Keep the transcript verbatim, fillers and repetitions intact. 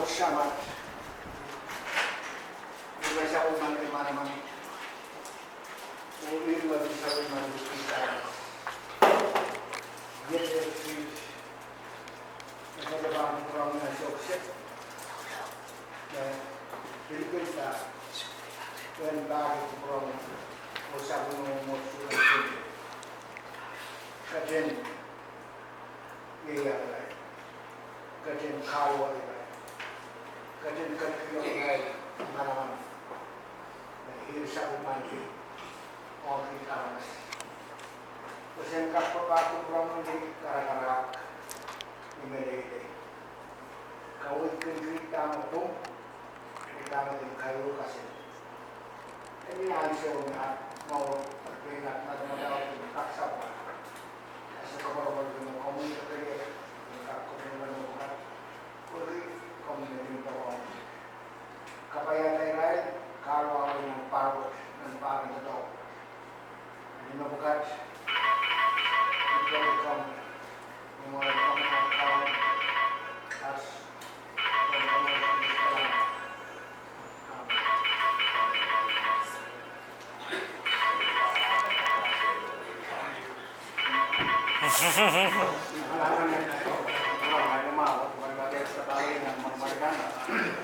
Samat, ih me sapwellimanki manaman, oh ih me sapwellimanki kitail. Iet, iet, iet. Ih me pahn kupwuromwi nan sohkisek me pilipilda, pwehn pahn kupwuromwi, oh sapwellimomwi mwohn suwed en pil. Ketin ieiang irail, ketin kahluwa irail, ketin ketikihong irail manaman me ih sapwellimanki ong kiht aramas. Pwe sen kak papah kupwuromwi ni karakarahk, ni meleilei. Kaweidkin kiht dahme pwung, oh dahme kin kairuhr kaselel. Eri ansou me at mour, pein at madamadau kin kak sapwung. Ese koapworopworki me komwi kerier en kak kupwuromwi mepwukat, pwehki komwi me limpoak ong. Kapaiada irail, kahluwa irail nan pahr wet, nan pahr en doadoahk. Ni mepwukat, ipwidi komwi, ni mwaren Kaun, at Kaun Komour Sises Krais.